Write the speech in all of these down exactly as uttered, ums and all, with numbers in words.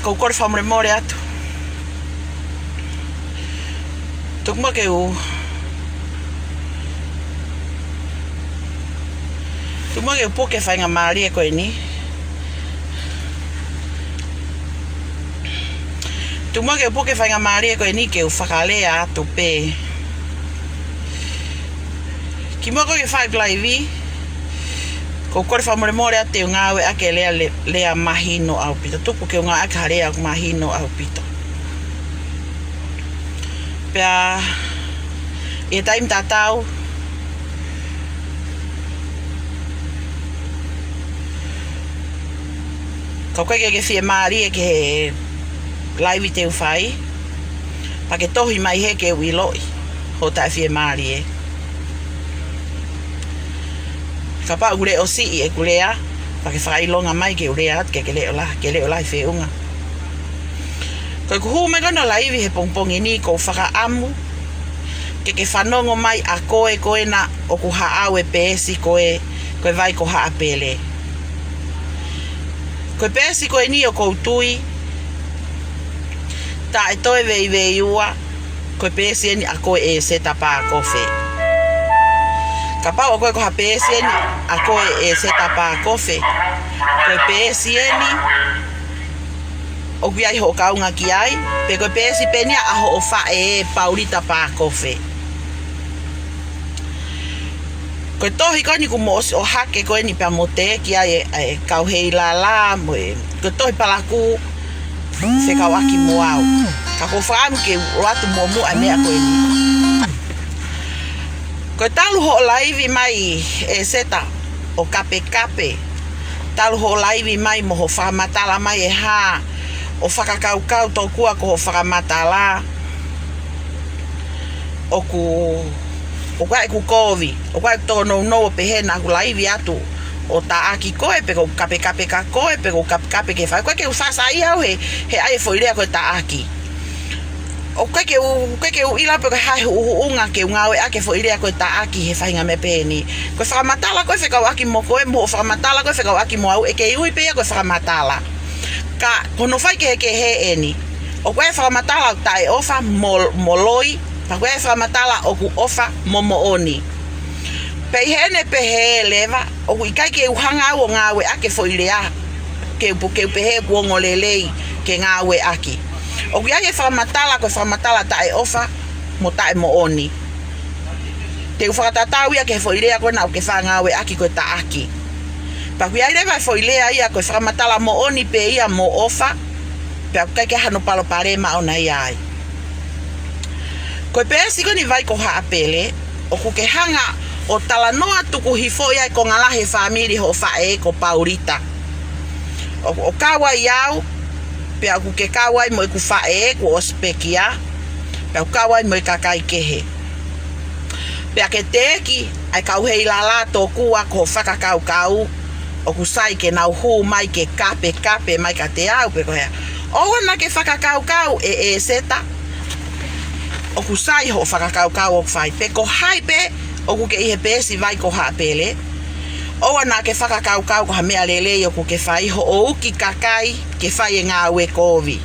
Ko u kole fakamolemole atu. Tuku muʻa ke u, tuku muʻa ke u puke faingamālie ko eni. Tuku muʻa ke u puke faingamālie ko eni ke u fakalea atu pē. Kimuʻa ko e ke fai laivi, ko u kole fakamolemole atu te u ngāueʻaki e lea, le-, lea mahino ʻaupito. Tuku ke u ngāueʻaki ha lea ʻoku mahino ʻaupito. Pea, ʻi he taimi tatau, ka ʻoku ʻikai ke ke fiemālie ki he laivi te u fai, pea ke tohi mai hē ke u ʻiloʻi hoʻo taʻefiemālie. Kapau ʻoku leʻo siʻi ʻeku lea, pea ke fakaʻilonga mai ke u lea atu ke ke leʻo lahi, ke leʻo lahi feʻunga. Ko ʻeku hū mai ko ena ʻo laivi he pongipongi ni ko u fakaʻamu ke ke fanongo mai ʻa koe ko ena ʻoku haʻau e peesi ko ē, ko e Vai ko Haʻapele. Ko e peesi ko eni ʻoku ou tui taʻe toe veiveiua, ko e peesi eni ʻa koe ʻEseta Pākofe. Kapau ʻa koe ko ha peesi eni ʻa koe ʻEseta Pākofe, ko e peesi eni ʻoku ʻi ai hoʻo kaunga ki ai, pe ko e peesi pē eni ia ʻa hoʻo faʻē Paulita Pākofe. Ko e tohi ko eni kuo mou ʻosi ʻohake ko eni pea mo teʻeki ai e, e kau Heilala mo e, ko e tohi palakū fekauʻaki mo au. Ka ko u fakaʻamu ke u ʻoatu muʻomuʻa e meʻa ko eni. Ko e talu hoʻo laivi mai ʻEseta ʻo kapekape. Talu hoʻo laivi mai mo hoʻo fakamatala mai e hā ʻo fakakaukau tokua ko hoʻo fakamatala. ʻOku, ʻoku ʻikai ke u kovi, ʻoku ʻikai ke u tōnounou ʻo pehē naʻa ku laivi atu ʻo taʻaki koe, pe ko u kapekape kia koe, pe ko u kapekape ki he faʻē. ʻOku ʻikai ke u sāsāʻia au he, he ʻai e foʻi lea ko e taʻaki. ʻOku ʻikai ke u, ʻikai ke u ʻilo pe ko e hā e huʻuhuʻunga ke u ngāueʻaki e foʻi lea ko e taʻaki he faʻahinga meʻa pehē ni. Ko e fakamatala ko ē fekauʻaki mo koe, mo hoʻo fakamatala ko ē fekauʻaki mo au, ʻe kei ui pē ia ko e fakamatala. Ka, ko hono faikehekehe eni. ʻOku ʻi ai e fakamatala ʻoku taʻeʻofa mo, mo loi, pea ʻoku ʻi ai e fakamatala ʻoku ʻofa mo moʻoni. Pea ʻi heʻene pehē leva, ʻoku ʻikai ke u hanga au ʻo ngāueʻaki e foʻi lea ke u pu-, ke u pehē ʻoku ongo lelei ke ngāueʻaki. ʻOku ʻi ai e fakamatala, ko e fakamatala taʻeʻofa mo taʻemoʻoni. Te u fakatatau ia ki he foʻi lea ko ena ʻoku ke faʻa ngāueʻaki ko e taʻaki. Pea ʻoku ʻi ai leva e foʻi lea ia ko e fakamatala moʻoni pē ia mo ʻofa, pea ʻoku ʻikai ke ʻi ai hano palopalema ʻoʻona ia ai. Ko e peesi ko eni Vai ko Haʻapele, ʻoku ke hanga ʻo talanoa tuku hifo ia e konga lahi e fāmili hoʻo faʻē ko Paulita. ʻO, ʻo kau ai au, pea ʻoku ke kau ai mo ʻeku faʻē kuo ʻosi pekia, pea ʻoku kau ai mo e kakai kehe. Pea ke teʻeki ai kau Heilala tokua ko hoʻo fakakaukau, ʻoku sai ke nau hū mai ke kapekape mai kiate au pe ko e hā. ʻOua naʻa ke fakakaukau ʻe ʻEseta ʻoku sai hoʻo fakakaukau ʻoku fai. Pe ko hai pē ʻoku ke ʻi he peesi Vai ko Haʻapele, ʻoua naʻa ke fakakaukau ko ha meʻa lelei ʻoku ke fai hoʻo uki kakai ke fai e ngāue kovi.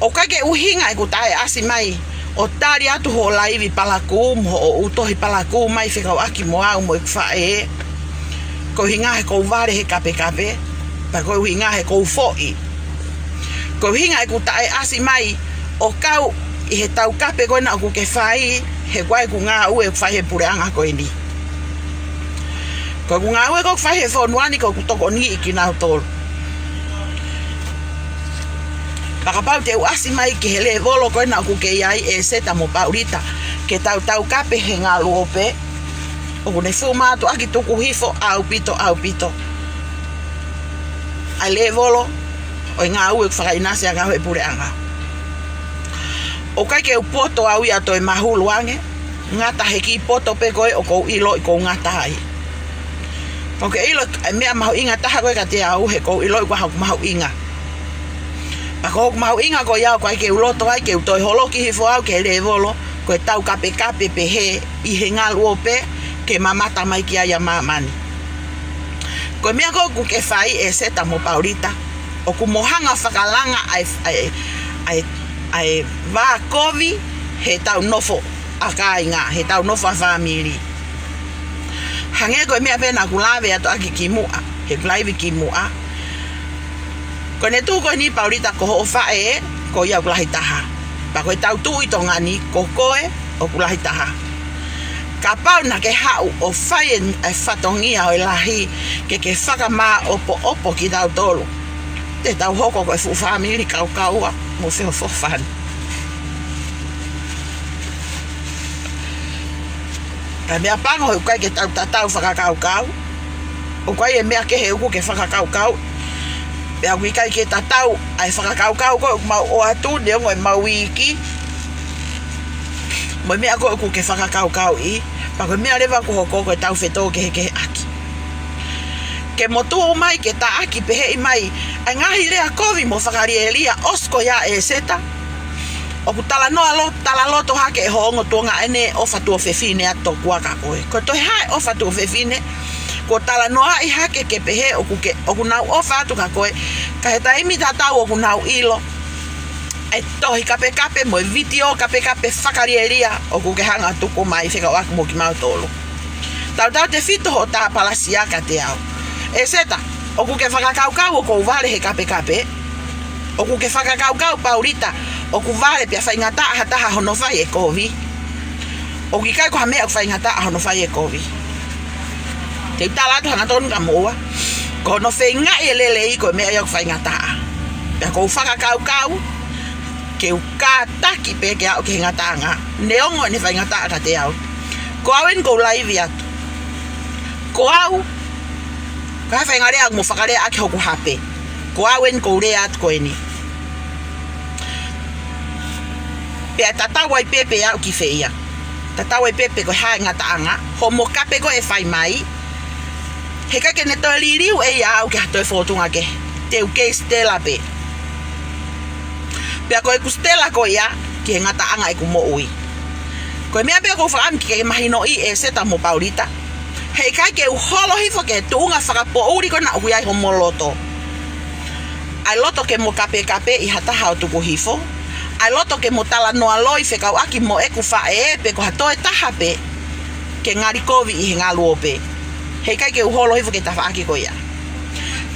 ʻOku ʻikai ke ʻuhinga ʻeku taʻeʻasi mai ʻo tali atu hoʻo laivi palakū mo hoʻo ʻū tohi palakū mai fekauʻaki mo au mo ʻeku faʻē, ko e ʻuhinga he ʻoku ou vale he kapekape, pea ko e ʻuhinga he ʻoku ou foʻi. Ko e ʻuhinga ʻeku taʻeʻasi mai ʻo kau ʻi he taukape ko ena ʻoku ke fai, he ko e ʻeku ngāue ʻoku fai he puleʻanga ko eni. Ko ʻeku ngāue ʻoku fai he fonua ni ko ʻeku tokoniʻi kinautolu. Pea kapau te u ʻasi mai ki he lēvolo ko ena ʻoku ke ʻi ai ʻEseta mo Paulita, ke tau taukape he ngaluope, ʻoku ne fuʻu mātuʻaki tuku hifo ʻaupito, ʻaupito ʻa e lēvolo ʻo e ngāue ʻoku fakaʻinasi ange he puleʻanga. ʻOku ʻikai ke u poto au ia ʻo toe mahulu ange, ngata he kiʻi poto pē ko ē ʻoku ou ʻiloʻi ʻoku ou ngata ai. Pea ʻoku ke ʻilo e meʻa mahuʻinga taha ko ē kiate au he ʻoku ou ʻiloʻi ʻoku ʻi ai hoku mahuʻinga. Pea ko hoku mahuʻinga ko ia ʻoku ʻikai ke u loto ai ke u toe holoki hifo au ki he lēvolo ko e taukapekape pehē ʻi he ngaluope ke mamata mai ki ai ʻa māmani. Ko e meʻa ko ē ʻoku ke fai ʻEseta mo Paulita, ʻoku mo hanga fakalanga ʻa e, ʻa e, ʻa e, ʻa e vā kovi heʻetau nofo ʻa kāinga, heʻetau nofo ʻa fāmili. Hangē ko e meʻa pē naʻa ku lave atu ʻaki kimuʻa, he laivi kimuʻa. Ko ʻene tuʻu ko eni Paulita ko hoʻo faʻē, ko ia ʻoku lahi taha. Pea ko ʻetau tuʻu ʻi Tonga ni, ko koe ʻoku lahi taha. Kapau naʻa ke haʻu ʻo fai e, e fatongia ʻo e lahi, ke ke fakamāʻopoʻopo kitautolu, te tau hoko ko e fuʻu fāmili kaukaua mo feʻofoʻofani. Ka meʻapango he ʻoku ʻikai ke tau tatau fakakaukau. ʻOku ʻi ai e meʻa kehe ʻoku ke fakakaukau, pea ʻoku ʻikai ke tatau ʻa e fakakaukau ko ē ʻoku mau ʻoatu, neongo ʻemau iiki, mo e meʻa ko ē ʻoku ke fakakaukauʻi, pea ko e meʻa leva ʻoku hoko ko ʻetau fetōkehekeheʻaki. Ke mo tuʻu mai ke taʻaki peheʻi mai ʻa e ngaahi lea kovi mo fakalielia ʻosi ko ia ʻEseta. ʻOku talanoa lo-, talaloto hake ʻe ho ongo tuongaʻane ʻofa tuofefine ʻa Tokua kia koe. Ko e toe hā e ʻofa tuofefine, kuo talanoaʻi hake ke pehē ʻoku ke, ʻoku nau ʻofa atu kia koe, ka he taimi tatau ʻoku nau ʻilo e tohi kapekape mo e vitiō kapekape fakalielia ʻoku ke hanga tuku mai fekauʻaki mo kimautolu. Tautautefito hoʻo tāpalasia kiate au. ʻEseta, ʻoku ke fakakaukau ʻoku ou vale he kapekape? ʻOku ke fakakaukau Paulita ʻoku vale pea faingataʻa ha taha hono fai e kovi? ʻOku ʻikai ko ha meʻa ʻoku faingataʻa hono fai e kovi. Te u tala atu hangatonu kia moua, ko hono feingaʻi e lelei ko e meʻa ia ʻoku faingataʻa. Pea ʻoku ou fakakaukau ke u kātaki pē ke aʻu ki he ngataʻanga, neongo ʻene faingataʻa kiate au. Ko au eni ʻoku ou laivi atu. Ko au, ka faingalea mo fakalea ʻaki hoku hape. Ko au eni ʻoku ou lea atu ko eni. Pea tatau ai pē pe aʻu ki fē ia. Tatau ai pē pe ko e hā e ngataʻanga, hoʻomo kape ko ē ʻe fai mai, he ʻikai ke ne toe liliu ʻe ia au ki ha toe fōtunga kehe. Te u kei Stella pē. Pea ko ʻeku Stella ko ia ki he ngataʻanga ʻeku moʻui. Ko e meʻa pē ʻoku ou fakaʻamu ke ke mahinoʻi ʻEseta mo Paulita, he ʻikai ke u holo hifo ki he tuʻunga fakapoʻuli ko ē naʻa ʻoku ʻi ai homo loto. ʻA e loto ke mo kapekapeʻi ha taha ʻo tuku hifo. ʻA e loto ke mo talanoa loi fekauʻaki mo ʻeku faʻē pe ko ha toe taha pē ke ngali kovi ʻi he ngaluope. He ʻikai ke u holo hifo ki he tafaʻaki ko ia.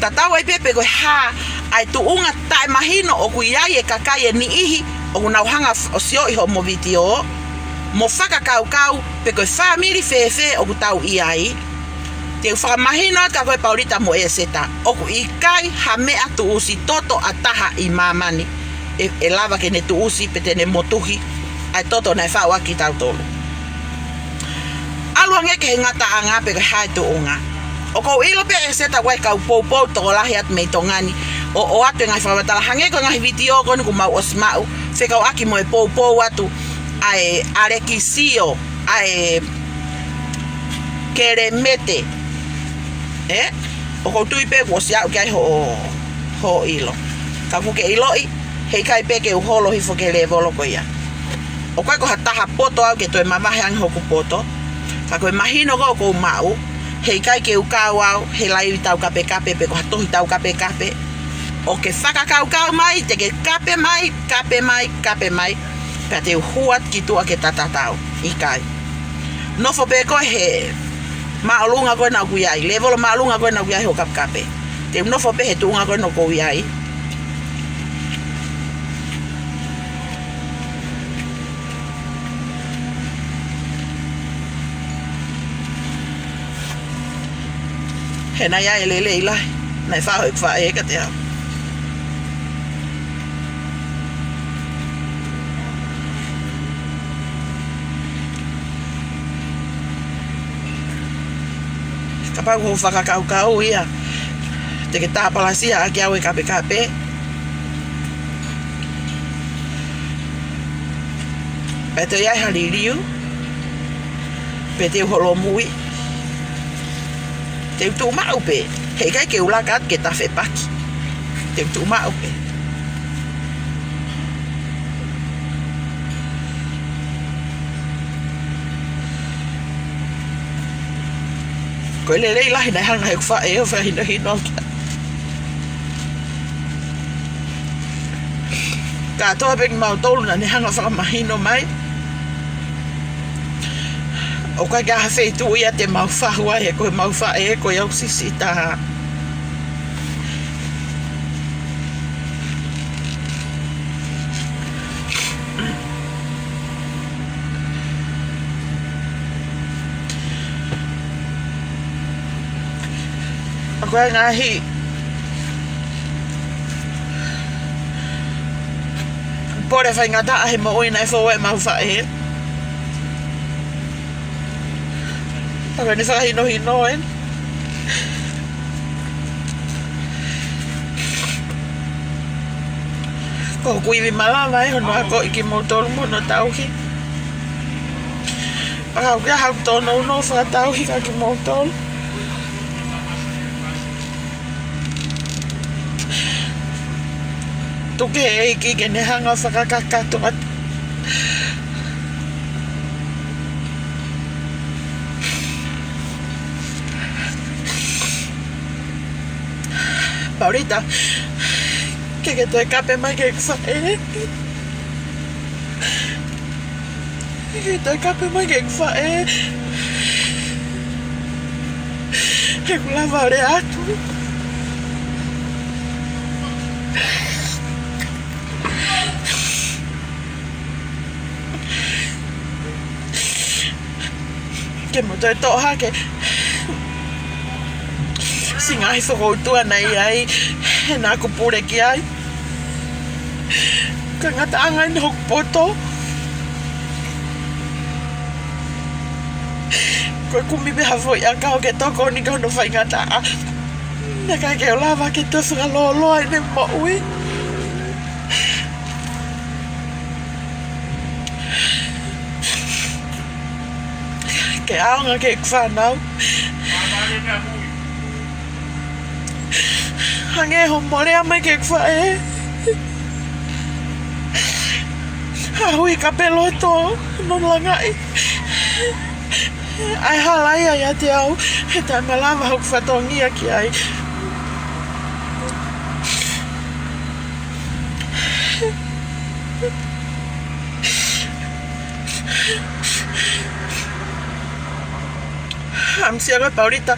Tatau ai pē pe ko e hā ʻa e tuʻunga taʻemahino ʻoku ʻi ai e kakai ʻe niʻihi ʻoku nau hanga f-, ʻo sioʻi hoʻomo vitiō, mo fakakaukau pe ko e fāmili fēfē ʻoku tau ʻi ai. Te u fakamahino atu kia koe Paulita mo ʻEseta, ʻoku ʻikai ha meʻa tuʻusi toto ʻa taha ʻi māmani ʻe, ʻe lava ke ne tuʻusi pe te ne motuhi ʻa e toto naʻe faʻu ʻaki kitautolu. ʻAlu ange ki he ngataʻanga pe ko e hā e tuʻunga. ʻOku ou ʻilo pē ʻEseta ʻoku ʻi ai e kau poupou tokolahi atu mei Tonga ni ʻo, ʻoatu e ngaahi fakamatala, hangē ko e ngaahi vitiō ko eni kuo mau ʻosi maʻu fekauʻaki mo e poupou atu ʻa e ʻAlekisio, ʻa e Kelemete. Ē? ʻOku ou tui pē kuo ʻosi aʻu ki ai hoʻo, hoʻo ʻilo. Ka ʻoku ke ʻiloʻi, he ʻikai pē ke u holo hifo ki he lēvolo ko ia. ʻOku ʻikai ko ha taha poto au ke toe mavahe ange hoku poto. Ka ko e mahino ko ē ʻoku ou maʻu, he ʻikai ke u kau au he laivi taukapekape pe ko ha tohi taukapekape. ʻOku ke fakakaukau mai, te ke kape mai, kape mai, kape mai, pea te u hū atu ki tuʻa ke ta tatau. ʻIkai. Nofo pē koe he māʻolunga ko ē naʻa ʻoku ʻi ai, lēvolo māʻolunga ko ē naʻa ʻoku ʻi ai hoʻo kapekape. Te u nofo pē he tuʻunga ko ē naʻa ʻoku ou ʻi ai. He naʻe ʻi ai e lelei lahi naʻe faʻu ʻe heʻeku faʻē kiate au. Kapau ko hoʻo fakakaukau ia te ke tāpalasia ʻaki au e kapekape, pea toe ʻi ai ha liliu, pe te u holomui, te u tuʻu maʻu pē. He ʻikai ke u laka atu ke tafepaki. Te u tuʻu maʻu pē. Ko e lelei lahi naʻe hanga ʻe heʻeku faʻē ʻo fakahinohino ki ai. Kātoa pē kimautolu naʻa ne hanga ʻo fakamahino mai. ʻOku ʻikai ke ʻi ai ha feituʻu ia te mau fahu ai, he ko ʻemau faʻē ko ia ʻoku siʻisiʻi taha. ʻA ko e ngaahi pole faingataʻa he moʻui naʻe fou ai ʻemau faʻē. ʻA ko ʻene fakahinohino ē. Ko hoku ivi malava ē hono akoʻi kimoutolu mo hono tauhi. Pea ʻoku ʻikai haʻaku tōnounou fakatauhi kia kimoutolu. Tuku ki he ʻEiki ke ne hanga ʻo fakakakato atu. Paulita, ke ke toe kape mai ki heʻeku faʻē. Ke ke toe kape mai ki heʻeku faʻē. He ʻoku lava ʻo lea atu. Ke mo toe toʻo hake siʻi ngaahi fokoutua naʻe ʻi ai, he naʻa ku pule ki ai. Ko e ngataʻanga eni hoku poto. Ko e kumi pē ha foʻi ʻakau ke tokoni ki hono faingataʻa. Naʻe ʻikai ke u lava ke toe fakalōloa ʻene moʻui. Ke ʻaonga ki heʻeku fānau. Hangē hoʻomo lea mai ki heʻeku faʻē. Ha hui kape loto, no langaʻi. ʻA e hala ia ʻiate au, he taʻemalava hoku fatongia ki ai. ʻAmusia koe Paulita,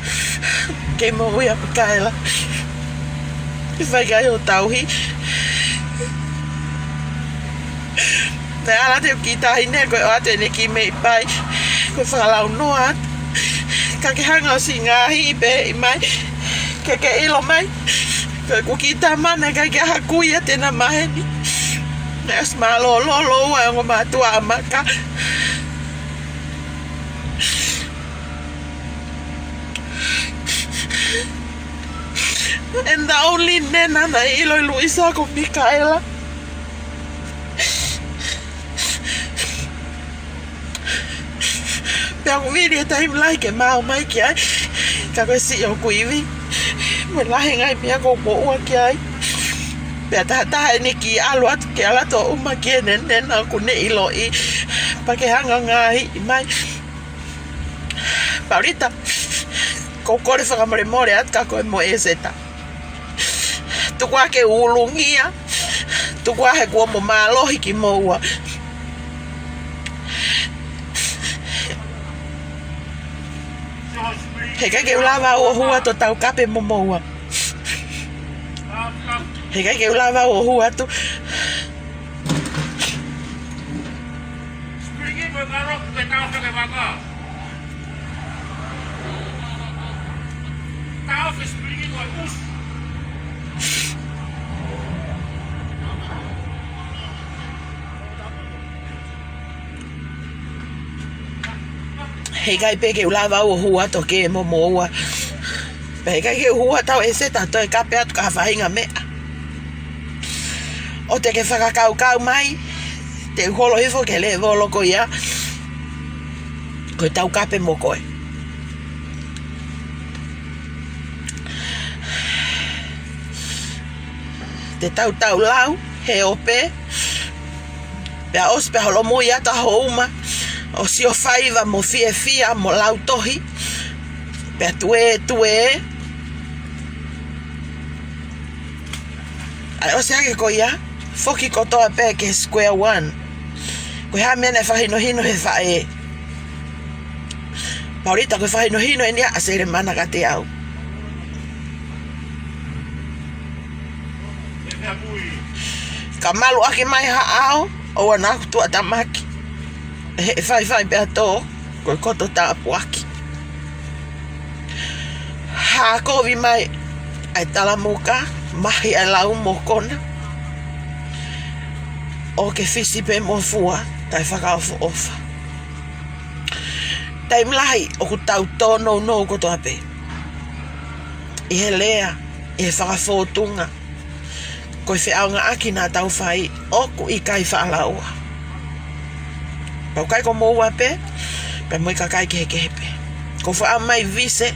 kei moʻui ʻa Mikaela. ʻI fai ki ai ʻo tauhi. Naʻe ala atu ʻeku kiʻi taʻahine ko ē ʻo ʻoatu ʻene kiʻi meʻi pai, ko e fakalaunoa atu. Ka ke hanga ʻo siʻi ngaahi pē ʻi mai, ke ke ʻilo mai. Ko ʻeku kiʻi tama naʻe ʻikai ke ʻi ai ha kui ia te na maheni. Naʻe ʻosi mālōlō lōua e ongo mātuʻa ʻa Maka. And the only nena naʻe ʻilo ʻi Luisa ko Mikaela. Pea ʻoku vili e taimi lahi ke ma ō mai ki ai. Ka ko e siʻi ʻoku ivi. Mo e lahi e ngaahi meʻa ʻoku ou moʻua ki ai. Pea tahataha ʻene kiʻi ʻalu atu ke ala toʻo uma ki heʻene nena ʻoku ne ʻiloʻi. Pea ke hanga ʻo ngaahi mai. Paulita, ʻoku ou kole fakamolemole atu kia koe mo ʻEseta. Tuku ā ke ulungia, tuku ā he kuo mo mālohi kimoua. He ʻikai ke u lava ʻo hū atu ʻo taukape mo moua. He ʻikai ke u lava ʻo hū atu. Springi mo e karo, ke tau ke maka. Tau ke springi mo e us. He ʻikai pē ke u lava ʻo hū atu ke mo moua. Pea he ʻikai ke u hū atu au ʻEseta ʻo toe kape atu ki ha faʻahinga meʻa. ʻOua te ke fakakaukau mai, te u holo hifo ki he lēvolo ko ia, ko e taukape mo koe. Te tautau lau, he ope, pea ʻosi pea holomui atu ʻa hoʻo uma, ʻo sio faiva mo fiefia mo lau tohi. Pea tuē, tuē. ʻAi ʻosi hake ko ia, foki kotoa pē ki he square one. Ko e hā e meʻa naʻe fakahinohino he faʻē? Paulita, ko e fakahinohino eni ʻa Selemana kiate au. Ka malu ʻaki mai ha ʻao, ʻoua naʻa tuʻatamaki. ʻE he faifai pea tō, ko e koto tāpuaki. Hā kovi mai ʻa e talamuka, mahi ʻa e lau mo kona. ʻOku ke fisi pē mo fua, kae fakaʻofoʻofa. Taimi lahi ʻoku tau tōnounou kotoa pē. ʻI he lea, ʻi he fakafōtunga. Ko e feʻaongaʻaki naʻa tau fai ʻoku ʻikai faʻa laua. Pau kai ko moua pē, pea mo e kakai kehekehe pē. Ko faʻa mai vise,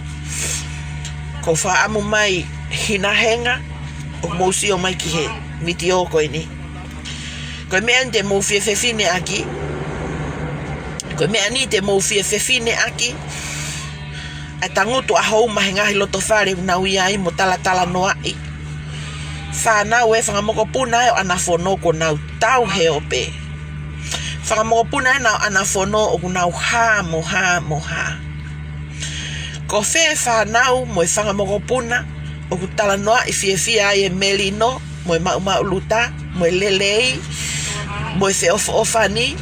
ko faʻa amu mai hinahenga, ʻo mou sio mai ki he mitiō ko eni. Ko e meʻa ni te mou fie fefine ʻaki. Ko e meʻa ni te mou fie fefine ʻaki. ʻA e tangutu ʻa hou ma he ngaahi loto fale ʻoku nau ʻi ai mo talatalanoaʻi. Fānau ē, fanga mokopuna ē ʻo ʻAnafono kuo nau tau he ope. Fanga mokopuna ē ʻo ʻAnafono ʻoku nau hā mo hā mo hā. Ko fē fānau mo e fanga mokopuna ʻoku talanoaʻi fiefia ai e melino, mo e maʻumaʻuluta, mo e lelei, mo e feʻofoʻofani.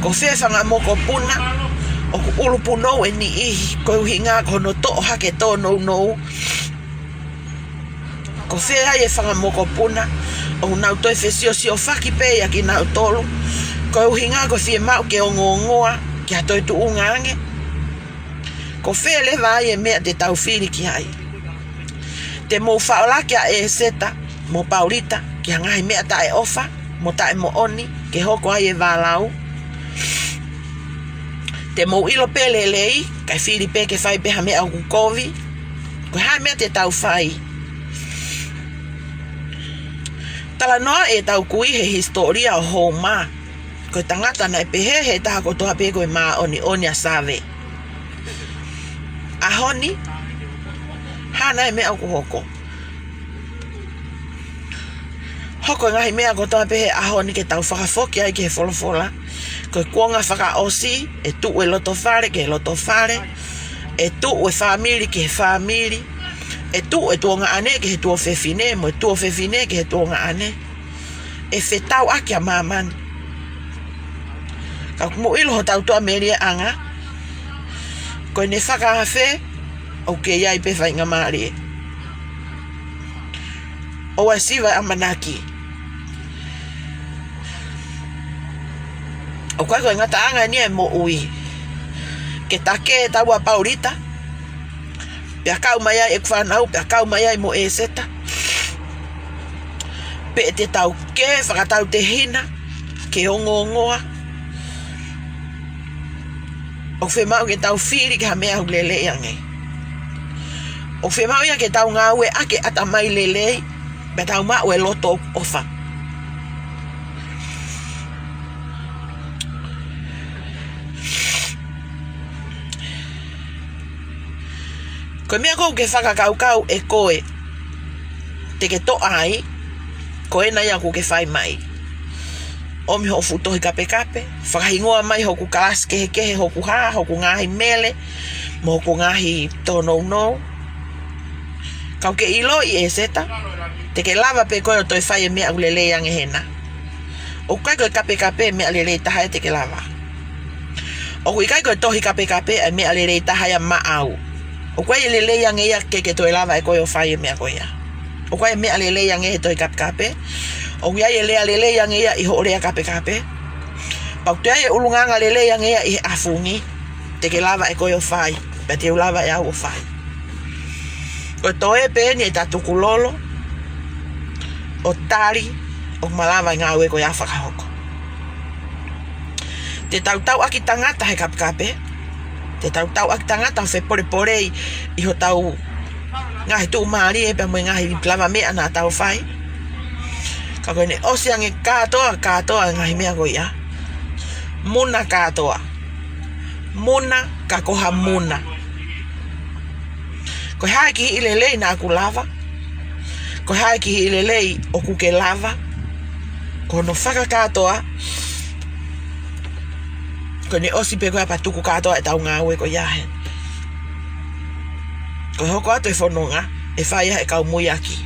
Ko fē fanga mokopuna ʻoku ʻulupunou e niʻihi, ko e ʻuhinga ko hono toʻo hake tōnounou. Ko fē ai e fanga mokopuna ʻoku nau toe fesiosiofaki pē ia kinautolu, ko e ʻuhinga ko e fiemaʻu ke ongoongoa ki ha toe tuʻunga ange. Ko fē leva ai e meʻa te tau fili ki ai? Te mou faʻolaki ʻa ʻEseta mo Paulita ki ha ngaahi meʻa taʻeʻofa mo taʻemoʻoni ke hoko ai e vālau. Te mou ʻilo pē lelei, kae fili pē ke fai pē ha meʻa ʻoku kovi. Ko e hā e meʻa te tau fai? Talanoa ʻetau kui he hisitōlia ʻo Houma. Ko e tangata naʻe pehē he taha kotoa pē ko e māʻoniʻoni ʻa Save. ʻAho ni, hā nai e meʻa ʻoku hoko? Hoko e ngaahi meʻa kotoa pē he ʻaho ni ke tau fakafoki ai ki he folofola. Ko e kuonga fakaʻosi, ʻe tuʻu e loto fale ki he loto fale, ʻe tuʻu e fāmili ki he fāmili, ʻe tuʻu e tuongaʻane ki he tuofefine, mo e tuofefine ki he tuongaʻane. ʻE fetauʻaki ʻa māmani. Ka ʻoku mou ʻilo hotau toʻa melie ʻanga, ko ʻene fakaafe, ʻoku kei ʻi ai pē faingamālie. ʻOua ʻe siva e ʻamanaki. ʻOku ʻikai ko e ngataʻanga eni e moʻui. Ke take ʻe taua Paulita, pea kau mai ai ʻeku fānau, pea kau mai ai mo ʻEseta. Pe te tau kē fakatautehina, ke ongoongoa. ʻOku fiemaʻu ke tau fili ki ha meʻa ʻoku lelei ange. ʻOku fiemaʻu ia ke tau ngāueʻaki e ʻatamai lelei, pea tau maʻu e loto ʻoku ʻofa. Ko e meʻa ʻoku ke fakakaukau ʻe koe te ke toʻa ai, ko ena ia ʻoku ke fai mai. ʻOmi hoʻo fuʻu tohi kapekape, fakahingoa mai hoku kalasi kehekehe, hoku hā, hoku ngaahi mele, mo hoku ngaahi tōnounou. Ka ʻoku ke ʻiloʻi ʻEseta, te ke lava pē koe ʻo toe fai e meʻa ʻoku lelei ange hena. ʻOku ʻikai ko e kapekape e meʻa lelei taha ia te ke lava. ʻOku ʻikai ko e tohi kapekape e meʻa lelei taha ia maʻau. ʻOku ʻi ai e lelei ange ia ke ke toe lava ʻe koe ʻo fai e meʻa ko ia. ʻOku ʻi ai e meʻa lelei ange he tohi kapekape. ʻOku ʻi ai e lea lelei ange ia ʻi hoʻo lea kapekape. Pea ʻoku toe ʻi ai e ʻulungaanga lelei ange ia ʻi he ʻafungi. Te ke lava ʻe koe ʻo fai. Pea te u lava ʻe au ʻo fai. Ko e toe pē eni ʻeta tukulolo ʻo tali ʻoku malava e ngāue ko ia ʻo fakahoko. Te tau tauʻaki tangata he kapekape. Te tau tauʻaki tangata ʻo fepolepolei ʻi hotau ngaahi tuʻumālie pea mo e ngaahi lavameʻa naʻa tau fai. Ka ko ʻene ʻosi ange kātoa, kātoa e ngaahi meʻa ko ia. Muna kātoa. Muna ka ko ha muna. Ko e hā e kihiʻi lelei naʻa ku lava? Ko e hā e kihiʻi lelei ʻoku ke lava? Ko hono fakakātoa, ko ʻene ʻosi pē ko ia pea tuku kātoa ʻetau ngāue ko ia hē. Ko e hoko atu e fononga, ʻe fai ai e kau muiaki.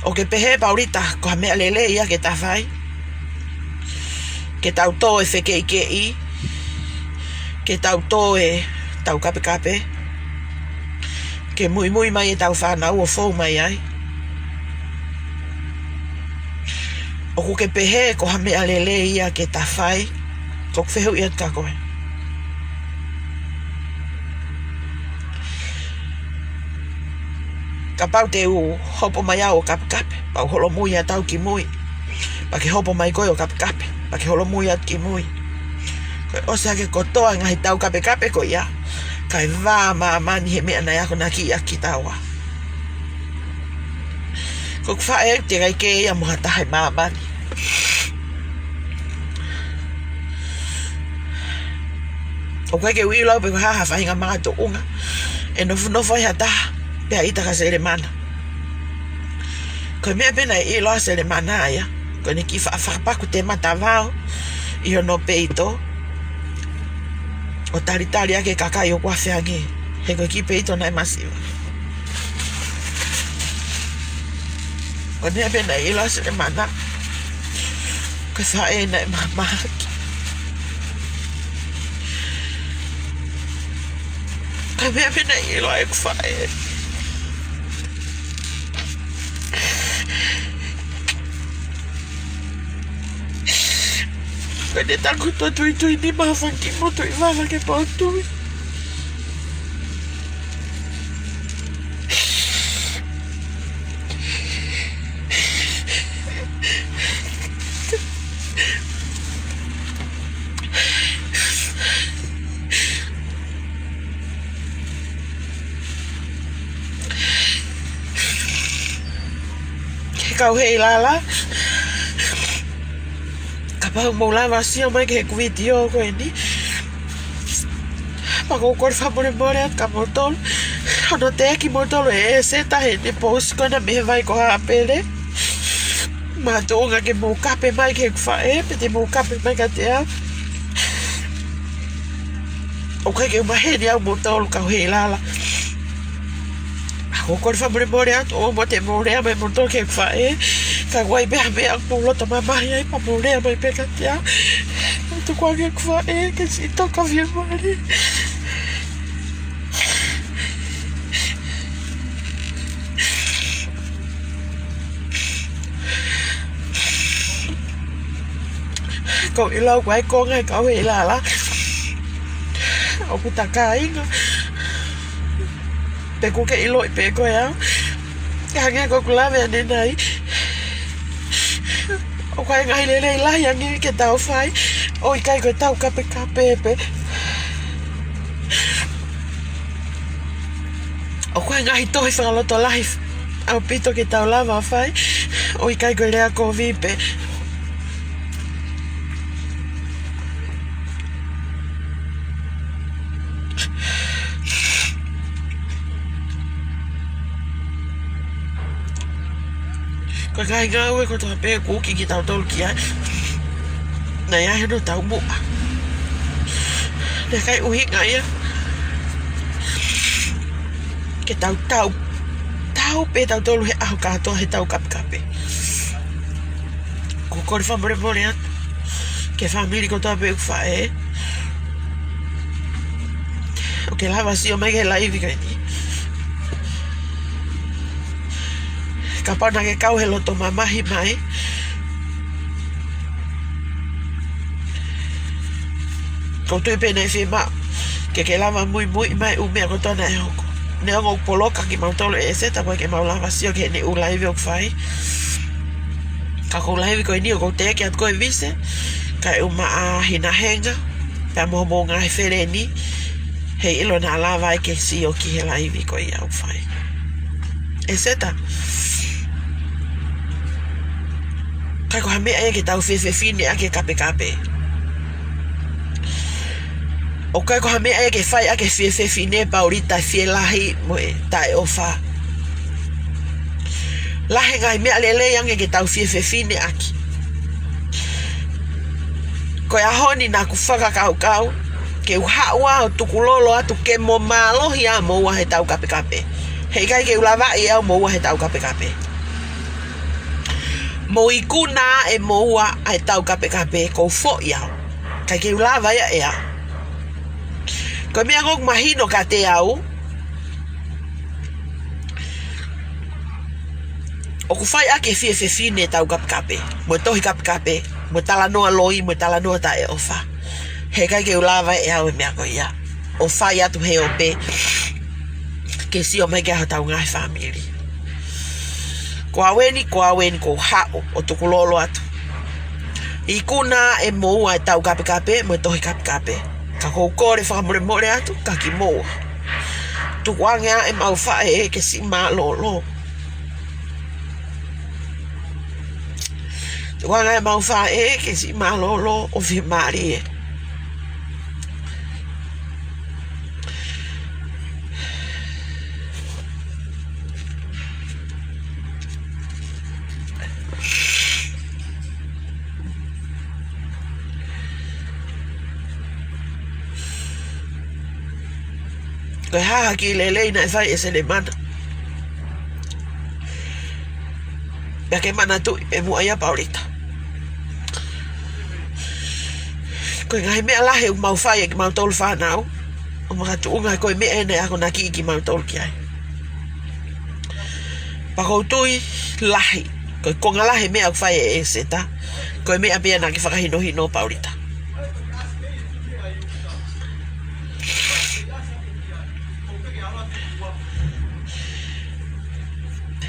ʻOku ke pehē Paulita, ko ha meʻa lelei ia ke ta fai? Ke tau tō e fekeʻikeʻi, ke tau tō e tau kapekape, ke muimui mai e tau fānau ʻo fou mai ai. ʻOku ke pehē ko ha meʻa lelei ia ke ta fai? ʻOku ou fehuʻi atu kia koe. Kapau te u hopo mai au ʻo kapekape, pea u holomui atu au ki mui. Pea ke hopo mai koe ʻo kapekape, pea ke holomui atu ki mui. Ko e ʻosi hake kotoa e ngaahi tau kapekape ko ia, kae vā māmani he meʻa naʻe akonaki ʻaki kitaua. Ko ʻeku faʻē ʻoku teʻeki ai ke ʻi ai mo ha taha ʻi māmani. ʻOku ʻikai ke u ʻilo pe ko e hā ha faʻahinga makatuʻunga ʻe nofonofo ai ha taha pea ʻita kia Selemana. Ko e meʻa pē naʻe ʻilo ʻa Selemana ia, ko ʻene kiʻi faʻa fakapaku temata vao ʻi hono peito ʻo talitali ʻaki e kakai ʻoku afe ange, he ko e kiʻi peito naʻe masiva. Ko e meʻa pē naʻe ʻilo ʻa Selemana, ko e faʻē naʻe mahamahaki. Ko e meʻa pē naʻe ʻilo ʻa ʻeku faʻē, ko ʻene taku to tuitui ni maha faki mo tui vala ke pau tui. He kau Heilala, kapau ʻoku mou lava sio mai ki heʻeku vitiō ko eni, pea ʻoku ou kole fakamolemole atu kia moutolu hono teʻeki moutolu ʻe ʻEseta heʻene pousi ko ena mei he vai ko Hapele. Makatuʻunga ke mou kape mai ki heʻeku faʻē, pe te mou kape mai kiate au. ʻOku ʻikai ke u maheni au moutolu kau Heilala. ʻOku ou kole fakamolemole atu, ʻoua te mou lea mai moutolu ki heʻeku faʻē. Ka ʻoku ʻi ai pē ha meʻa ʻoku mou loto mamahi ai pea mou lea mai pē kiate au. Tuku ange heʻeku faʻē ke siʻi toka fiemālie. Ko e lau ko e konga e kau Heilala ʻoku ta kāinga. Pe ʻoku ke ʻiloʻi pē koe au. Ke hangē ko ʻeku lave ʻanenai, ʻoku ʻi ai e ngaahi lelei lahi ange ke tau fai, ʻo ʻikai ko e tau kapekape pē. ʻOku ʻi ai e ngaahi tohi fakalotolahi ʻaupito ke tau lava fai, ʻo ʻikai ko e lea kovi pē. Ko e ngaahi ngāue kotoa pē ʻoku ui kitautolu ki ai, naʻe ʻi ai hono taumuʻa. Naʻe ʻikai ʻuhinga ia ke tau tau, tau pē tautolu he ʻaho kātoa he tau kapekape. ʻOku ou kole fakamolemole atu ki he fāmili kotoa pē ʻoku faʻē. ʻOku ke lava sio mai ki he laivi ko eni. Kapau naʻa ke kau he loto mamahi mai, ʻoku ou tui pē naʻe fiemaʻu ke ke lava muimui mai ʻū meʻa kotoa naʻe hoko. Neongo ʻoku poloka kimautolu ʻe ʻEseta, ʻoku ʻikai ke mau lava sio ki heʻene ʻū laivi ʻoku fai. Ka ko e laivi ko eni ʻoku ou teʻeki atu ko e vise, kae ʻumaʻā hinahenga, pea mo hoʻomou ngaahi feleni, heiʻilo naʻa lava ai ke sio ki he laivi ko ia ʻoku fai. ʻEseta, ʻikai ko ha meʻa ia ke tau fefefine ʻaki e kapekape. ʻOku ʻikai ko ha meʻa ia ke fai ʻaki e fie fefine, Paulita, e fielahi mo e taʻeʻofa. Lahi e ngaahi meʻa lelei ange ke tau fie fefine ʻaki. Ko e ʻaho ni naʻá ku fakakaukau ke u haʻu ʻo tukulolo atu ke mo mālohi ʻa moua he taukapekape. Heʻikai ke u lavaʻi ʻe au moua he taukapekape. Mou ikuna ʻe moua ʻa e taukapekape, kou foʻi au. ʻIkai ke u lava ia ʻe au. Ko e meʻa ʻoku mahino kiate au, ʻoku fai ʻaki e fie fefine e taukapekape, mo e tohi kapekape, mo e talanoa loi, mo e talanoa taʻeʻofa. Heʻikai ke u lava ʻe au e meʻa ko ia, ʻo fai atu he ope ke sio mai ki ai hotau ngaahi fāmili. Ko au eni, ko au eni, kou haʻu ʻo tukulolo atu. Ikuna ʻe moua e taukapekape mo e tohi kapekape. Ka kou kole fakamolemole atu kiate kimoua. Tukuange ʻemau faʻē ke siʻi mālōlō. Tukuange ʻemau faʻē ke siʻi mālōlō ʻo fiemālie. Ko e hā ha kiʻi lelei naʻe fai ʻe Selemana? Pea ke manatuʻi pē muʻa ia, Paulita. Ko e ngaahi meʻa lahi ʻoku mau fai ʻe kimautolu fānau, ʻo makatuʻunga ko e meʻa ena ʻe akonakiʻi kimautolu ki ai. Pea kou tui lahi, ko e konga lahi e meʻa ʻoku fai ʻe ʻEseta, ko e meʻa pē ia naʻá ke fakahinohino, Paulita.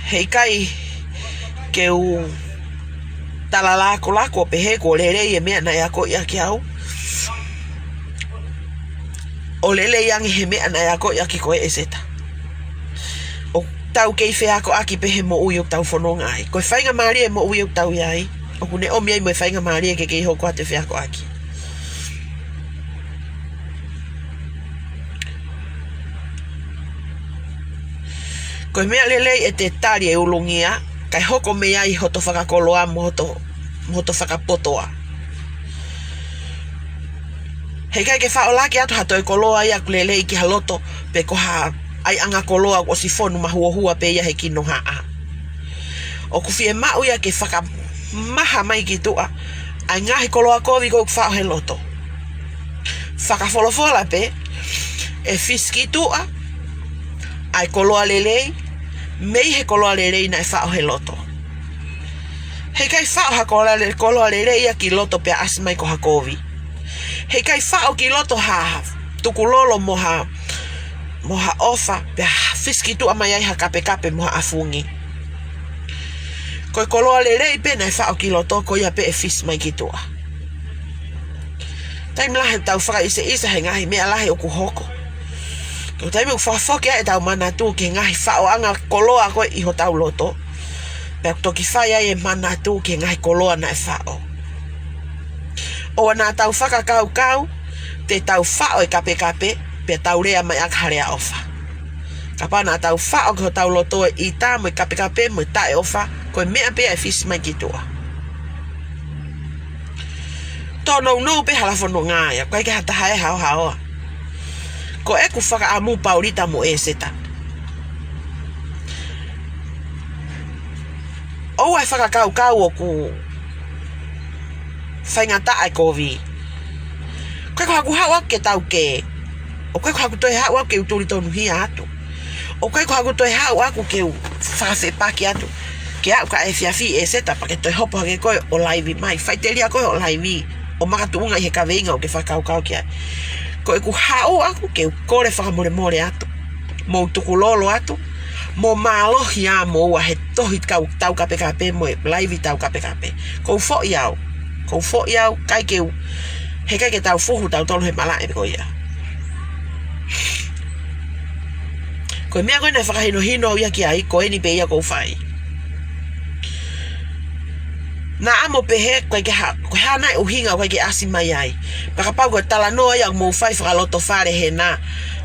Heʻikai ke u tala lakolaku ʻo pehē kuo lelei e meʻa naʻe akoʻi ʻaki au, ʻo lelei ange he meʻa naʻe akoʻi ʻaki koe ʻe ʻEseta. ʻOku tau kei feakoʻaki pē he moʻui ʻoku tau fononga ai. Ko e faingamālie e moʻui ʻoku tau ʻi ai, ʻoku ne ʻomi ai mo e faingamālie ke kei hoko atu e feakoʻaki. Ko e meʻa lelei ʻete tali e ulungia, kae hoko mei ai hoto fakakoloa mo hoto, mo hoto fakapotoa. Heʻikai ke faʻo laki atu ha toe koloa ia ʻoku lelei ki ha loto, pe ko ha ʻaiʻanga koloa ʻoku ʻosi fonu mahuohua pē ia he kinohaʻa. ʻOku fiemaʻu ia ke fakamaha mai ki tuʻa ʻa e ngaahi koloa kovi ko ē ʻoku faʻo he loto. Fakafolofola pē, ʻe fisi ki tuʻa ʻa e koloa lelei mei he koloa lelei naʻe faʻo he loto. Heʻikai faʻo ha koloa le-, koloa lelei ia ki loto pea ʻasi mai ko ha kovi. Heʻikai faʻo ki loto ha tukulolo mo ha, mo ha ʻofa, pea fisi ki tuʻa mai ai ha kapekape mo ha ʻafungi. Ko e koloa lelei pē naʻe faʻo ki loto, ko ia pē ʻe fisi mai ki tuʻa. Taimi lahi ʻoku tau fakaʻiseʻisa he ngaahi meʻa lahi ʻoku hoko. Ko e taimi ʻoku fakafoki ai ʻetau manatu ki he ngaahi faʻoʻanga koloa ko ē ʻi hotau loto, pea ʻoku toki fai ai e manatu ki he ngaahi koloa naʻe faʻo. ʻOua naʻa tau fakakaukau te tau faʻo e kapekape pea tau lea mai ʻaki ha lea ʻofa. Kapau naʻa tau faʻo ki hotau loto e ʻita mo e kapekape mo e taʻeʻofa, ko e meʻa pē ia ʻe fisi mai ki tuʻa. Tōnounou pē hala fononga ia, ʻikai ke ha taha ʻe haohaoa. Ko ʻeku fakaʻamu, Paulita mo ʻEseta, ʻoua ʻe fakakaukau ʻoku faingataʻa e kovi. ʻOku ʻikai ko haku haʻu ʻaku ke tau kē. ʻOku ʻikai ko haku toe haʻu ʻaku ke u tuli tonuhia atu. ʻOku ʻikai ko haku toe haʻu ʻaku ke u fakafepaki atu. Ke aʻu ka efiafi ʻEseta pea ke toe hopo hake koe ʻo laivi mai. Faʻiteliha koe hoʻo laivi, ʻo makatuʻunga ʻi he kaveinga ʻoku ke fakakaukau ki ai. Ko ʻeku haʻu ʻaku ke u kole fakamolemole atu. Mou tukulolo atu. Mo mālohi ʻa moua he tohi kau taukapekape mo e laivi taukapekape. Kou foʻi au. Kou foʻi au, ʻikai ke u, heʻikai ke tau fuhu tautolu he malaʻe ko ia. Ko e meʻa ko ē naʻe fakahinohino au ia ki ai, ko eni pē ia kou fai. Naʻa mo pehē, ko e ke ha, ko e hā nai ʻuhinga ʻoku ʻikai ke ʻasi mai ai. Pea kapau ko e talanoa ia ʻoku mou fai fakalotofale hena,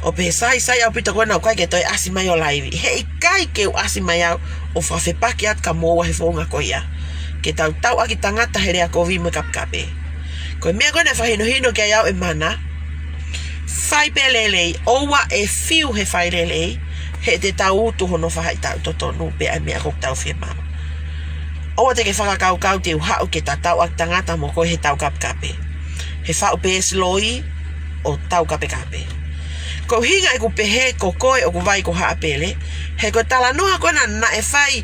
ʻo pehē sai, sai ʻaupito ko ena ʻoku ʻikai ke toe ʻasi mai ʻo laivi. He ʻikai ke u ʻasi mai au ʻo fakafepaki atu kia moua he founga ko ia. Ke tau tauʻaki tangata he lea kovi mo e kapekape. Ko e meʻa ko ena fakahinohino ki ai au ʻe Mana. Fai pē lelei, ʻoua ʻe fiu he fai lelei, he te tau utu hono faʻahitaʻu totonu pē ʻa e meʻa ʻoku tau fiemaʻu. ʻOua te ke fakakaukau te u haʻu ke ta tauʻaki tangata mo koe he taukapekape. He faʻu peesi loi ʻo taukapekape. Ko e ʻuhinga ʻeku pehē ko koe ʻoku vai ko Haʻapele, he ko e talanoa ko ena naʻe fai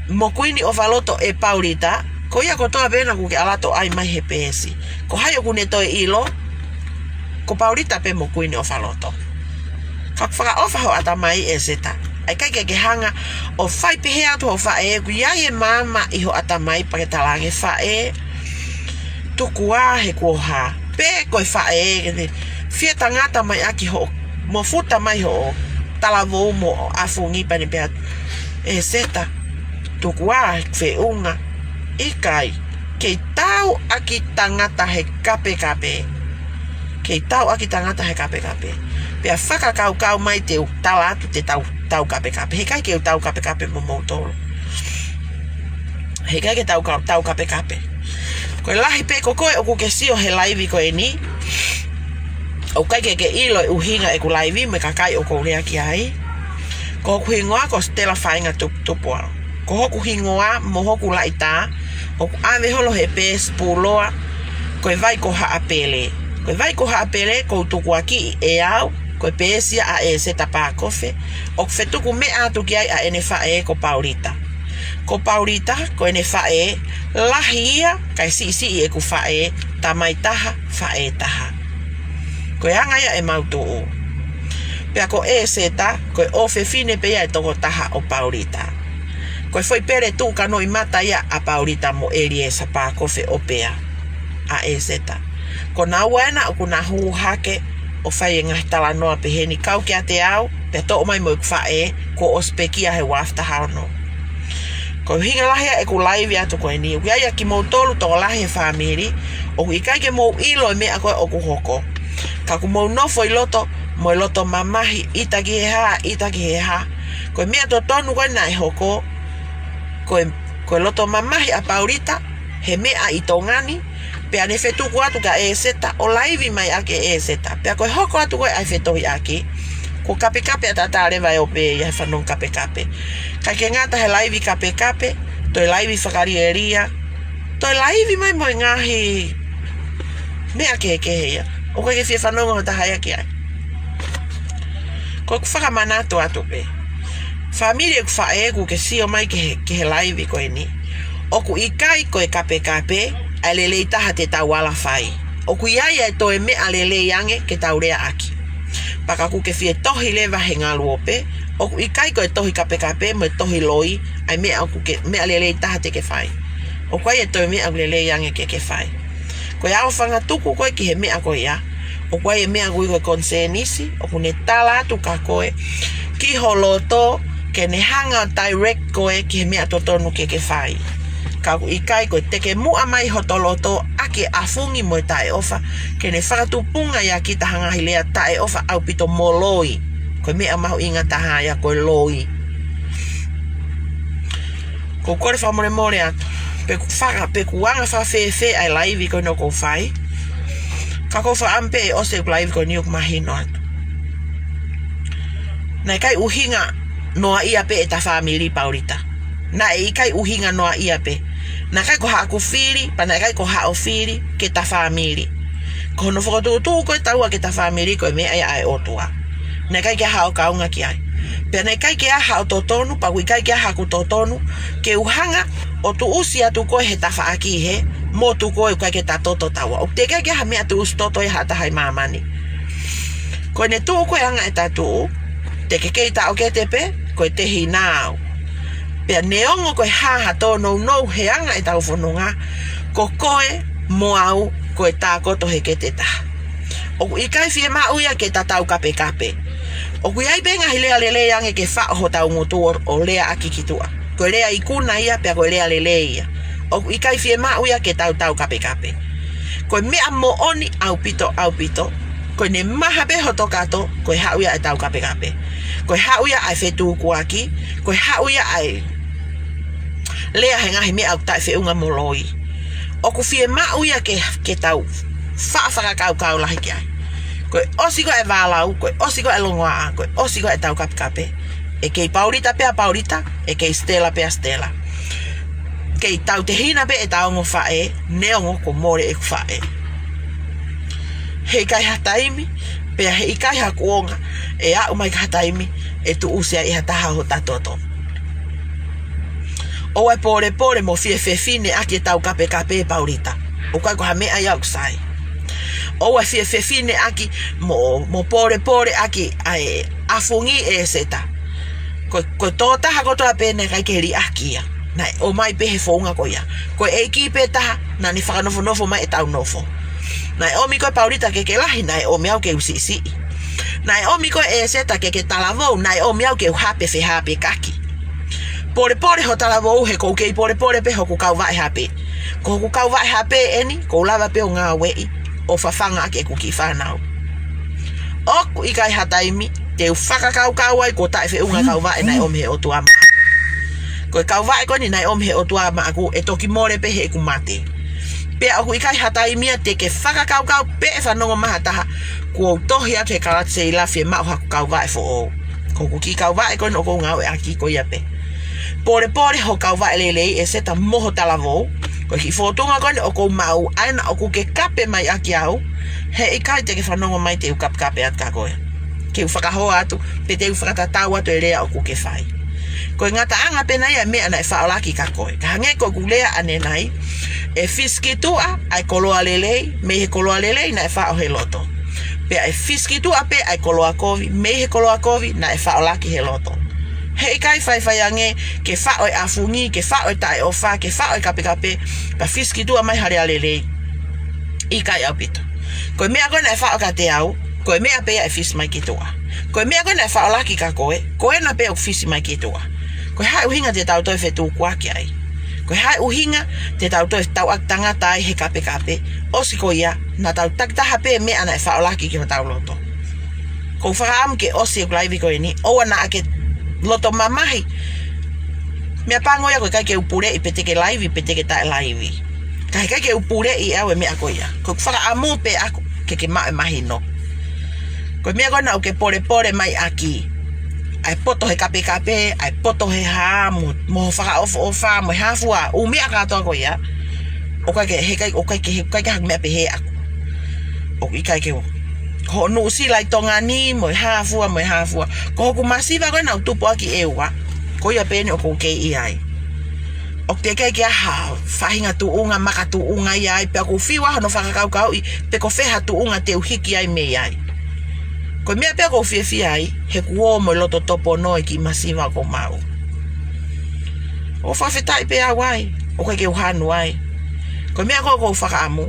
mo Kuini ʻOfaloto ʻe Paulita, ko ia kotoa pē ena ʻoku ke ʻalu atu ʻo ʻai mai he peesi. Ko hai ʻoku ne toe ʻilo, ko Paulita pē mo Kuini ʻOfaloto. Ka ʻoku fakaʻofa ho ʻatamai ʻEseta. ʻIkai ke ke hanga ʻo fai pehē atu ho faʻē, ʻoku ʻi ai e maama ʻi ho ʻatamai pea ke talaange faʻē, tuku ā he kuo hā. Pe ko e faʻē, ke ne fie tangata mai ʻaki hoʻo, mo futa mai hoʻo talavou mo hoʻo ʻafungi pea ne pehē atu, ʻEseta, tuku ā he feʻunga. ʻIkai, kei tauʻaki tangata he kapekape. Kei tauʻaki tangata he kapekape. Pea fakakaukau mai te u tala atu te tau, taukapekape. He ʻikai ke u taukapekape mo moutolu. He ʻikai ke tau, taukapekape. Ko e lahi pē ko koe ʻoku ke sio he laivi ko eni, ʻoku ʻikai ke ke ʻilo e ʻuhinga ʻeku laivi mo e kakai ʻoku ou lea ki ai. Ko hoku hingoa ko Stella Fainga Tuputupuʻa. Ko hoku hingoa mo hoku laʻitā, ʻoku ʻave holo he peesi puloa, ko e vai ko Haʻapele. Ko e vai ko Haʻapele, ʻoku ou tukuakiʻi ʻe au, ko e peesi ia ʻa ʻEseta Pākofe, ʻoku fetuku meʻa atu ki ai ʻa ʻene faʻē ko Paulita. Ko Paulita, ko ʻene faʻē, lahi ia, kae siʻisiʻi ʻeku faʻē, tamai taha, faʻē taha. Ko e anga ia ʻemau tuʻu. Pea ko ʻEseta, ko e ʻofefine pē ia ʻe toko taha ʻo Paulita. Ko e foʻi pele tuʻu kanoʻimata ia ʻa Paulita mo ʻEliesa Pākofe ʻo pea ʻa ʻEseta. Ko naua ena ʻoku na hū hake ʻo fai e ngaahi talanoa peheni kau kiate au, pea toʻo mai mo ʻeku faʻē, kuo ʻosi pekia he uafu taha ono. Ko e ʻuhinga lahi ia ʻeku laivi atu ko eni, ʻoku ʻi ai ʻa kimoutolu tokolahi he fāmili, ʻoku ʻikai ke mou ʻilo e meʻa ko ē ʻoku hoko. Ka ʻoku mou nofo ʻi loto, mo e loto mamahi, ʻita ki he hā, ʻita ki he hā. Ko e meʻa totonu ko ē naʻe hoko, ko e, ko e loto mamahi ʻa Paulita, he meʻa ʻi Tonga ni, pea ne fetuku atu kia ʻEseta, ʻo laivi mai ʻaki ʻe ʻEseta. Pea ko e hoko atu ko ē ʻa e fetohiʻaki, kuo kapekape ʻataʻatā leva ʻe ope ia he fanongo kapekape. ʻIkai ke ngata he laivi kapekape, toe laivi fakalielia, toe laivi mai mo e ngaahi meʻa kehekehe ia. ʻOku ʻikai ke fie fanongo ha taha ia ki ai. Ko ʻeku fakamanatu atu pē. Fāmili ʻeku faʻē ʻoku ke sio mai ki he, ki he laivi ko eni. ʻOku ʻikai ko e kapekape ʻa e lelei taha te tau ala fai. ʻOku ʻi ai ʻa e toe meʻa lelei ange ke tau leaʻaki. Pea ka ʻoku ke fie tohi leva he ngaluope, ʻoku ʻikai ko e tohi kapekape mo e tohi loi, ʻa e meʻa ʻoku ke, meʻa lelei taha te ke fai. ʻOku ʻi ai e toe meʻa ʻoku lelei ange ke ke fai. Ko e aofangatuku ko ē ki he meʻa ko ia, ʻoku ʻi ai e meʻa ʻoku ui ko e konisēnisi, ʻoku ne tala atu kia koe, ki ho loto, ke ne hanga ʻo direct koe ki he meʻa totonu ke ke fai. Ka ʻoku ʻikai ko e tekemuʻa mai hoto loto ʻaki e ʻafungi mo e taʻeʻofa, ke ne fakatupunga ia kita ha ngaahi lea taʻeʻofa ʻaupito mo loi. Ko e meʻa mahuʻinga taha ia ko e loi. ʻOku ou kole fakamolemole atu. Pe ʻoku faka, pe ʻoku anga fakafēfē ʻa e laivi ko eni ʻoku ou fai. Ka ʻoku ou fakaʻamu pē ʻe ʻosi ʻeku laivi ko eni ʻoku mahino atu. Naʻe ʻikai ʻuhinga noaʻia pē ʻeta fāmili Paulita. Naʻe ʻikai ʻuhinga noaʻia pē. Naʻe ʻikai ko haʻaku fili, pea naʻe ʻikai ko haʻo fili, ke ta fāmili. Ko hono fokotuʻutuʻu ko ē taua ke ta fāmili ko e meʻa ia ʻa e ʻOtua. Naʻe ʻikai ke ʻi ai haʻo kaunga ki ai. Pea naʻe ʻikai ke ʻi ai haʻo totonu, pea ʻoku ʻikai ke ʻi ai haʻaku totonu, ke u hanga ʻo tuʻusi atu koe he tafaʻaki he motu ko ē ʻoku ʻikai ke ta toto taua. ʻOku teʻeki ai ke ʻi ai ha meʻa tuʻusi toto ʻe ha taha ʻi māmani. Ko ʻene tuʻu ko ē anga ʻeta tuʻu, te ke kei taʻokete pē, ko e tehina au. Pea neongo ko e hā ha tōnounou he anga ʻetau fononga, ko koe mo au ko e tākoto he kete taha. ʻOku ʻikai fiemaʻu ia ke ta taukapekape. ʻOku ʻi ai pē ngaahi lea lelei ange ke faʻo hotau ngutu ʻo, ʻo leaʻaki ki tuʻa. Ko e lea ikuna ia, pea ko e lea lelei ia. ʻOku ʻikai fiemaʻu ia ke tau taukapekape. Ko e meʻa moʻoni ʻaupito, ʻaupito, ko ʻene maha pē hoto kato, ko e haʻu ia ʻa e taukapekape. Ko e haʻu ia ʻa e fetukuaki, ko e haʻu ia ʻa e lea he ngaahi meʻa ʻoku taʻefeʻunga mo loi. ʻOku fiemaʻu ia ke, ke tau faʻa fakakaukau lahi ki ai. Ko e ʻosi ko ē ʻa e vālau, ko e ʻosi ko ē ʻa e longoaʻa, ko e ʻosi ko ē ʻa e taukapekape, ʻe kei Paulita pē ʻa Paulita, ʻe kei Stella pē ʻa Stella. Kei tautehina pē ʻeta ongo faʻē, neongo kuo mole ʻeku faʻē. He ʻikai ha taimi, pea he ʻikai ha kuonga ʻe aʻu mai ki ha taimi ʻe tuʻusi ai ʻe ha taha hota toto. ʻOua ʻe pōlepole mo fiefefine ʻaki e taukapekape, Paulita. ʻOku ʻikai ko ha meʻa ia ʻoku sai. ʻOua ʻe fiefefine ʻaki mo, mo pōlepole ʻaki ʻa e ʻafungi ʻa ʻEseta. Ko, ko e tokotaha kotoa pē naʻe ʻikai ke liʻaki ia, naʻe ʻomai pē he founga ko ia. Ko e ʻEiki pē taha naʻa ne fakanofonofo mai ʻetau nofo. Naʻe ʻomi koe Paulita ke ke lahi, naʻe ʻomi au ke u siʻisiʻi. Naʻe ʻomi koe ʻEseta ke ke talavou, naʻe ʻomi au ke u hape fehāpekaki. Pōlepole ho talavou he ʻoku ou kei pōlepole pē hoku kauvaʻe hape. Ko hoku kauvaʻe hape eni, ʻoku ou lava pē ʻo ngāueʻi ʻo fafanga ʻaki ʻeku kiʻi fānau. ʻOku ʻikai ha taimi te u fakakaukau ai kuo taʻefeʻunga kauvaʻe naʻe ʻomi he ʻOtua maʻaku. Ko e kauvaʻe ko eni naʻe ʻomi he ʻOtua maʻaku ʻe toki mole pē heʻeku mate. Pea ʻoku ʻikai ha taimi ia te ke fakakaukau pe ʻe fanongo mai ha taha kuo u tohi atu he Kalati Seilā fiemaʻu haku kauvaʻe foʻou. Ko hoku kiʻi kauvaʻe ko eni ʻoku ou ngāueʻaki ko ia pē. Pōlepole ho kauvaʻe lelei ʻEseta mo ho talavou. Ko e kiʻi fōtunga ko eni ʻoku ou maʻu, ʻa ena ʻoku ke kape mai ʻaki au, he ʻikai te ke fanongo mai te u kapekape atu kia koe. Ke u fakahoa atu, pe te u fakatatau atu e lea ʻoku ke fai. Ko e ngataʻanga pē ena ia e meʻa naʻe faʻolaki kia koe. Ka hangē ko ʻeku lea ʻanenai, ʻe fisikituʻa ʻa e koloa lelei mei he koloa lelei naʻe faʻo he loto. Pea ʻe fisikituʻa pē ʻa e koloa kovi mei he koloa kovi naʻe faʻolaki he loto. He ʻikai faifai ange ke faʻo e ʻafungi, ke faʻo e taʻeʻofa, ke faʻo e kapekape, pea fisikituʻa mai ha lea lelei. ʻIkai ʻaupito. Ko e meʻa ko ē naʻe faʻo kiate au, ko e meʻa pē ia ʻe fisi mai ki tuʻa. Ko e meʻa ko ē naʻe faʻolaki kia koe, ko ena pē ʻoku fisi mai ki tuʻa. Ko e hā e ʻuhinga te tau toe fetukuaki ai? Ko e hā e ʻuhinga te tau toe tauʻaki tangata ai he kapekape, ʻosi ko ia naʻa tau takitaha pē meʻa naʻe faʻolaki ki hotau loto? ʻOku ou fakaʻamu ke ʻosi ʻeku laivi ko eni, ʻoua naʻa ke loto mamahi. Meʻapango ia ko e ʻikai ke u puleʻi pe te ke laivi pe te ke taʻelaivi. Ka he ʻikai ke u puleʻi ʻe au e meʻa ko ia. Ko ʻeku fakaʻamu pē ʻaku ke ke maʻu e mahino. Ko e meʻa ko ena ʻoku ke pōlepole mai ʻaki, ʻa e poto he kapekape, ʻa e poto he hā, mo, mo fakaʻofoʻofa, mo e hā fua, ʻū meʻa kātoa ko ia. ʻOku ʻikai ke, he ʻikai, ʻoku ʻikai ke, he ʻikai ke ha meʻa pehē ʻaku. ʻOku ʻikai ke u. Ko hoʻo Nuʻusila ʻi Tonga ni, mo e hā fua, mo e hā fua. Ko hoku masiva ko ē naʻa ku tupu ʻaki ʻe ua, ko ia pē eni ʻoku ou kei ʻi ai. ʻOku teʻeki ai ke ʻi ai ha faʻahinga tuʻunga, makatuʻunga ia ai, pea ʻoku ou fiu ʻa hono fakakaukauʻi pe ko fē ha tuʻunga te u hiki ai mei ai. Ko e meʻa pē ʻoku ou fiefia ai, he kuo ō mo e loto topono e kiʻi masiva ʻoku ou maʻu. ʻOku fakafetaʻi pē au ai, ʻoku ʻikai ke u hanu ai. Ko e meʻa ko ē ʻoku ou fakaʻamu,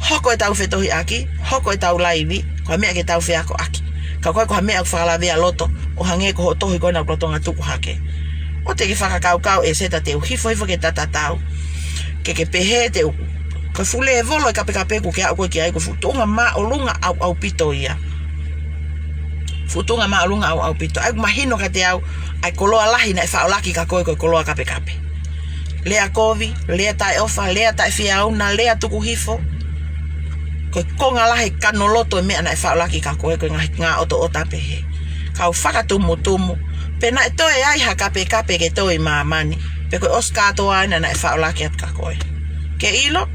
hoko ʻetau fetohiʻaki, hoko ʻetau laivi, ko e meʻa ke tau feakoʻaki. Ka ʻoku ʻikai ko ha meʻa ʻoku fakalavea loto, ʻo hangē ko hoʻo tohi ko ena ʻoku lolotonga tuku hake. ʻOua te ke fakakaukau ʻEseta te u hifohifo ke tatatau. Ke ke pehē te u, ko e fuʻu lēvolo e kapekape ʻoku ke aʻu ko ē ki ai, ko e fuʻu tuʻunga māʻolunga ʻauʻaupito ia. Fuʻu tuʻunga māʻolunga ʻauʻaupito. ʻA ia ʻoku mahino kiate au, ʻa e koloa lahi naʻe faʻolaki kia koe ko e koloa kapekape. Lea kovi, lea taʻeʻofa, lea taʻefeʻauna, lea tukuhifo. Ko e konga lahi e kanoloto e meʻa naʻe faʻolaki kia koe, ko e ngaahi ngāue ʻotoʻota pehē. Kau fakatumutumu, pe naʻe toe ai ha kapekape ke toe ʻi māmani, pe ko e ʻosi kātoa ena naʻe faʻolaki atu kia koe. Ke ʻilo,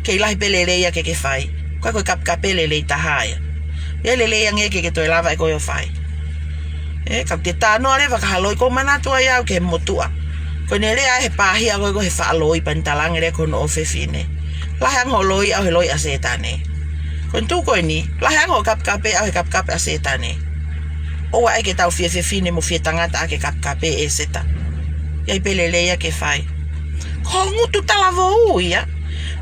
kei lahi pē lelei ia ke ke fai. Ko e, ko e kapekape lelei taha ia. ʻIo, lelei ange ke ke toe lava ʻe koe ʻo fai. ʻE, ka te tānoa leva ka ha loi, ʻoku ou manatu ai au ki he motuʻa. Ko ʻene lea he pāhia ko ē ko e faʻa loi, pea ne talaange leva ki hono ʻofefine, lahi ange hoʻo loi ʻau he loi ʻa Sētane. Ko ʻene tuʻu ko eni, lahi ange hoʻo kapekape ʻau he kapekape ʻa Sētane. ʻOua ʻe ke tau fie fefine mo fie tangata ʻaki e kapekape ʻEseta. ʻI ai pē lelei ia ke fai. Ko ho ngutu talavou ia.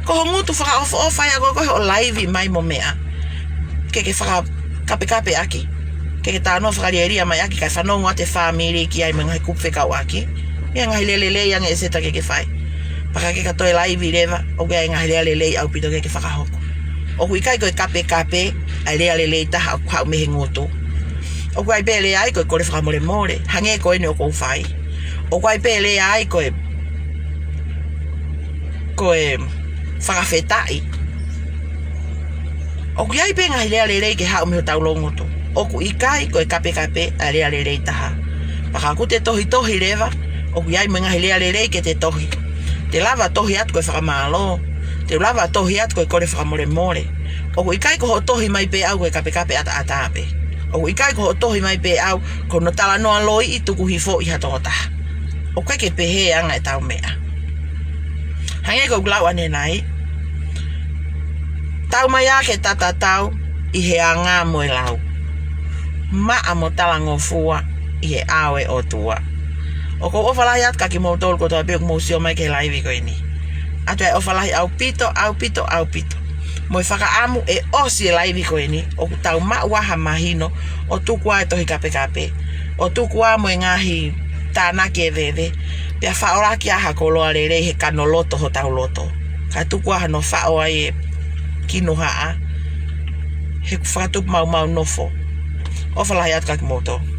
Ko ho ngutu fakaʻofoʻofa ia ko ē ko ē hoʻo laivi mai mo meʻa. Ke ke fakakapekape ʻaki. Ke ke tānoa fakalielia mai ʻaki kae fanongo atu e fāmili ki ai mo e ngaahi kupu fekauʻaki. ʻI ai e ngaahi lea lelei ange ʻEseta ke ke fai. Pea ka ke ka toe laivi leva, ʻoku ʻi ai e ngaahi lea lelei ʻaupito ke ke fakahoko. ʻOku ʻikai ko e kapekape ʻa e lea lelei taha ʻoku haʻu mei he ngutu. ʻOku ʻi ai pē lea ai ko e kole fakamolemole, hangē ko eni ʻoku ou fai. ʻOku ʻi ai pē lea ai ko e, ko e fakafetaʻi. ʻOku ʻi ai pē ngaahi lea lelei ke haʻu mei hotau loungutu. ʻOku ʻikai ko e kapekape ʻa e lea lelei taha. Pea ka ʻoku te tohitohi leva, ʻoku ʻi ai mo e ngaahi lea lelei ke te tohi. Te lava tohi atu ko e fakamālō. Te lava tohi atu ko e kole fakamolemole. ʻOku ʻikai ko hoʻo tohi mai pē ʻau ko e kapekape ʻataʻatā pē. ʻOku ʻikai ko hoʻo tohi mai pē ʻau ko hono talanoa loi ʻi tuku hifo ʻi ha tokotaha. ʻOku ʻikai ke pehē ʻa e anga ʻetau meʻa. Hangē ko ʻeku lau ʻanenai, tau mai ā ke ta tatau ʻi he anga mo e lau, maʻa mo talangofua ʻi he ʻao ʻo e ʻOtua. ʻOku ou ʻofa lahi atu kia kimoutolu kotoa pē ʻoku mou sio mai ki he laivi ko eni. ʻOatu e ʻofa lahi ʻaupito, ʻaupito, ʻaupito. Mo e fakaʻamu ʻe ʻosi e laivi ko eni, ʻoku tau maʻu ʻa ha mahino, ʻo tuku ʻa e tohi kapekape, ʻo tuku ʻa mo e ngaahi tānaki ʻe veve, pea faʻo ʻaki ʻa ha koloa lelei he kano loto hotau loto. Ka tuku ʻa hano faʻo ai e kinohaʻa, he fakatupu maumau nofo. ʻOfa lahi atu kia kimoutolu.